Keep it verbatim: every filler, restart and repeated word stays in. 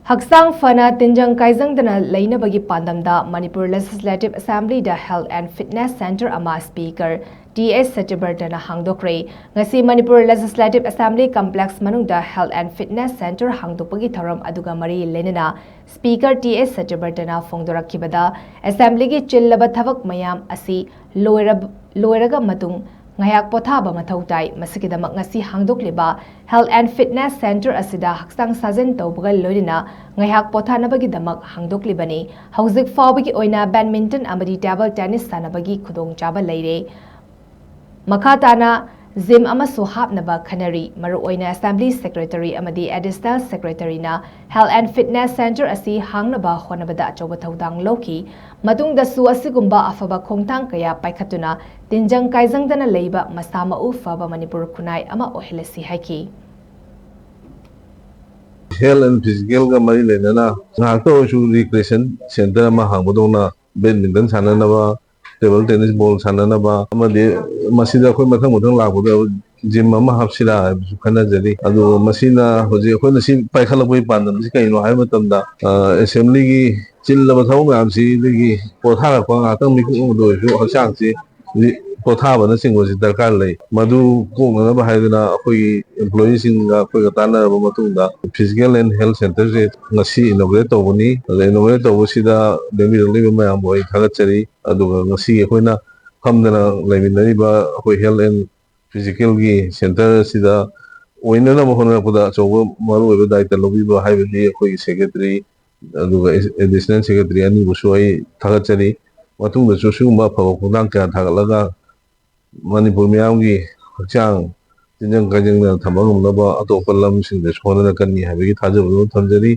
ꯍꯛꯆꯥꯡ ꯐꯅ ꯇꯤꯟꯖꯪ ꯀꯥꯏꯖꯪꯗꯅ ꯂꯩꯅꯕꯒꯤ ꯄꯥꯟꯗꯝꯗ ꯃꯅꯤꯄꯨꯔ ꯂꯦꯖꯤꯁꯂꯦꯇꯤꯕ ꯑꯦꯁꯦꯝꯕ꯭ꯂꯤꯗ ꯍꯦꯜꯊ ꯑꯦꯟ ꯐꯤꯠꯅꯦꯁ ꯁꯦꯟꯇꯔ ꯑꯃ ꯁ꯭ꯄꯤꯀꯔ ꯇꯤ ꯑꯦꯁ ꯁꯇ꯭ꯌꯕ꯭ꯔꯇꯅ ꯍꯥꯡꯗꯣꯛꯈ꯭ꯔꯦ꯫ ꯉꯁꯤ ꯃꯅꯤꯄꯨꯔ ꯂꯦꯖꯤꯁꯂꯦꯇꯤꯕ ꯑꯦꯁꯦꯝꯕ꯭ꯂꯤ ꯀꯝꯄ꯭ꯂꯦꯛꯁ ꯃꯅꯨꯡꯗ ꯍꯦꯜꯊ ꯑꯦꯟ ꯐꯤꯠꯅꯦꯁ ꯁꯦꯟꯇꯔ ꯍꯥꯡꯗꯣꯛꯄꯒꯤ ꯊꯧꯔꯝ ꯑꯗꯨꯒ ꯃꯔꯤ ꯂꯩꯅꯅ ꯁ꯭ꯄꯤꯀꯔ ꯇꯤ ꯑꯦꯁ ꯁꯇ꯭ꯌꯕ꯭ꯔꯇꯅ ꯐꯣꯡꯗꯣꯔꯛꯈꯤꯕꯗ, ꯑꯦꯁꯦꯝꯕ꯭ꯂꯤꯒꯤ ꯆꯤꯜꯂꯕ ꯊꯕꯛ ꯃꯌꯥꯝ ꯑꯁꯤ ꯂꯣꯏꯔꯕ-, ꯂꯣꯏꯔꯒ ꯃꯇꯨꯡ ꯉꯥꯏꯍꯥꯛ ꯄꯣꯊꯥꯕ ꯃꯊꯧ ꯇꯥꯏ꯫ ꯃꯁꯤꯒꯤꯗꯃꯛ ꯉꯁꯤ ꯍꯥꯡꯗꯣꯛꯂꯤꯕ ꯍꯦꯜꯊ ꯑꯦꯟ ꯐꯤꯠꯅꯦꯁ ꯁꯦꯟꯇꯔ ꯑꯁꯤꯗ ꯍꯛꯆꯥꯡ ꯁꯥꯖꯦꯜ ꯇꯧꯕꯒ ꯂꯣꯏꯅꯅ ꯉꯥꯏꯍꯥꯛ ꯄꯣꯊꯥꯅꯕꯒꯤꯗꯃꯛ ꯍꯥꯡꯗꯣꯛꯂꯤꯕꯅꯤ꯫ ꯍꯧꯖꯤꯛ ꯐꯥꯎꯕꯒꯤ ꯑꯣꯏꯅ ꯕꯦꯗꯃꯤꯟꯇꯟ ꯑꯃꯗꯤ ꯇꯦꯕꯜ ꯇꯦꯅꯤꯁ ꯁꯥꯟꯅꯕꯒꯤ ꯈꯨꯗꯣꯡꯆꯥꯕ ꯂꯩꯔꯦ꯫ ꯃꯈꯥ ꯇꯥꯅ ꯖꯤꯝ ꯑꯃꯁꯨ ꯍꯥꯞꯅꯕ ꯈꯟꯅꯔꯤ꯫ ꯃꯔꯨꯑꯣꯏꯅ ꯑꯦꯁꯦꯝꯕ꯭ꯂꯤ ꯁꯦꯀ꯭ꯔꯦꯇꯔꯤ ꯑꯃꯗꯤ ꯑꯦꯗꯤꯁꯅꯦꯜ ꯁꯦꯀ꯭ꯔꯦꯇꯔꯤꯅ ꯍꯦꯜꯊ ꯑꯦꯟ ꯐꯤꯠꯅꯦꯁ ꯁꯦꯟꯇꯔ ꯑꯁꯤ ꯍꯥꯡꯅꯕ ꯍꯣꯠꯅꯕꯗ ꯑꯆꯧꯕ ꯊꯧꯗꯥꯡ ꯂꯧꯈꯤ꯫ ꯃꯇꯨꯡꯗꯁꯨ ꯑꯁꯤꯒꯨꯝꯕ ꯑꯐꯕ ꯈꯣꯡꯊꯥꯡ ꯀꯌꯥ ꯄꯥꯏꯈꯠꯇꯨꯅ ꯇꯤꯟꯖꯪ ꯀꯥꯏꯖꯪꯗꯅ ꯂꯩꯕ ꯃꯁꯥ ꯃꯎ ꯐꯕ ꯃꯅꯤꯄꯨꯔ ꯈꯨꯟꯅꯥꯏ ꯑꯃ ꯑꯣꯏꯍꯜꯂꯁꯤ ꯍꯥꯏꯈꯤ꯫ ꯍꯦꯜꯊ ꯑꯦꯟ ꯐꯤꯖꯤꯀꯦꯜꯒ ꯃꯔꯤ ꯂꯩꯅꯅ ꯉꯥꯏꯍꯥꯛꯇ ꯑꯣꯏꯔꯁꯨ ꯔꯤꯀ꯭ꯔꯤꯌꯦꯁꯟ ꯁꯦꯟꯇꯔ ꯑꯃ ꯍꯥꯡꯕꯗꯧꯅ ꯕꯦꯗꯃꯤꯟꯇꯟ ꯁꯥꯟꯅꯅꯕ, ꯇꯦꯕꯜ ꯇꯦꯅꯤꯁ ꯕꯣꯜ ꯁꯥꯟꯅꯅꯕ ꯑꯃꯗꯤ ꯃꯁꯤꯗ ꯑꯩꯈꯣꯏ ꯃꯊꯪ ꯃꯊꯪ ꯂꯥꯛꯄꯗ ꯖꯤꯝ ꯑꯃ ꯍꯥꯞꯁꯤꯔꯥ ꯍꯥꯏꯕꯁꯨ ꯈꯟꯅꯖꯔꯤ꯫ ꯑꯗꯨꯒ ꯃꯁꯤꯅ ꯍꯧꯖꯤꯛ ꯑꯩꯈꯣꯏꯅ ꯁꯤ ꯄꯥꯏꯈꯠꯂꯛꯄꯒꯤ ꯄꯥꯟꯗꯝꯁꯤ ꯀꯩꯅꯣ ꯍꯥꯏꯕ ꯃꯇꯝꯗ, ꯑ, ꯑꯦꯁꯦꯝꯕ꯭ꯂꯤꯒꯤ ꯆꯤꯜꯂꯕ ꯊꯕꯛ ꯃꯌꯥꯝꯁꯤꯗꯒꯤ ꯄꯣꯊꯥꯔꯛꯄ, ꯉꯥꯏꯍꯥꯛꯇꯪ ꯃꯤꯀꯨꯞ ꯑꯃꯗ ꯑꯣꯏꯔꯁꯨ ꯍꯛꯆꯥꯡꯁꯤ ꯄꯣꯊꯥꯕꯅꯆꯤꯡꯕꯁꯤ ꯗꯔꯀꯥꯔ ꯂꯩ꯫ ꯃꯗꯨ ꯀꯣꯛꯅꯅꯕ ꯍꯥꯏꯗꯨꯅ ꯑꯩꯈꯣꯏꯒꯤ ꯑꯦꯝꯄ꯭ꯂꯣꯌꯤꯁꯤꯡꯒ ꯑꯩꯈꯣꯏꯒ ꯇꯥꯟꯅꯔꯕ ꯃꯇꯨꯡꯗ ꯐꯤꯖꯤꯀꯦꯜ ꯑꯦꯟ ꯍꯦꯜꯊ ꯁꯦꯟꯇꯔꯁꯦ ꯉꯁꯤ ꯏꯅꯣꯒ꯭ꯔꯦꯠ ꯇꯧꯕꯅꯤ꯫ ꯑꯗ ꯏꯅꯣꯒ꯭ꯔꯦꯠ ꯇꯧꯕꯁꯤꯗ ꯂꯦꯡꯕꯤꯔꯛꯂꯤꯕ ꯃꯌꯥꯝꯕꯨ ꯑꯩ ꯊꯥꯒꯠꯆꯔꯤ꯫ ꯑꯗꯨꯒ ꯉꯁꯤ ꯑꯩꯈꯣꯏꯅ ꯐꯝꯗꯅ ꯂꯩꯃꯤꯟꯅꯔꯤꯕ ꯑꯩꯈꯣꯏ ꯍꯦꯜꯊ ꯑꯦꯟ ꯐꯤꯖꯤꯀꯦꯜꯒꯤ ꯁꯦꯟꯇꯔ ꯑꯁꯤꯗ ꯑꯣꯏꯅꯅꯕ ꯍꯣꯠꯅꯔꯛꯄꯗ ꯑꯆꯧꯕ ꯃꯔꯨꯑꯣꯏꯕ ꯗꯥꯏꯇ ꯂꯧꯕꯤꯕ ꯍꯥꯏꯕꯗꯤ ꯑꯩꯈꯣꯏꯒꯤ ꯁꯦꯀ꯭ꯔꯦꯇꯔꯤ ꯑꯗꯨꯒ ꯑꯦꯗꯤꯁꯅꯦꯜ ꯁꯦꯀ꯭ꯔꯦꯇꯔꯤ ꯑꯅꯤꯕꯨꯁꯨ ꯑꯩ ꯊꯥꯒꯠꯆꯔꯤ꯫ ꯃꯇꯨꯡꯗꯁꯨ ꯁꯤꯒꯨꯝꯕ ꯑꯐꯕ ꯈꯣꯡꯊꯥꯡ ꯀꯌꯥ ꯊꯥꯒꯠꯂꯒ ꯃꯅꯤꯄꯨꯔ ꯃꯤꯌꯥꯝꯒꯤ ꯍꯛꯆꯥꯡ ꯇꯤꯟꯖꯪ ꯀꯥꯏꯖꯪꯗꯅ ꯊꯝꯕ ꯉꯝꯅꯕ ꯑꯇꯣꯞꯄ ꯂꯝꯁꯤꯡꯗꯁꯨ ꯍꯣꯠꯅꯔꯛꯀꯅꯤ ꯍꯥꯏꯕꯒꯤ ꯊꯥꯖꯕ ꯑꯗꯨꯝ ꯊꯝꯖꯔꯤ꯫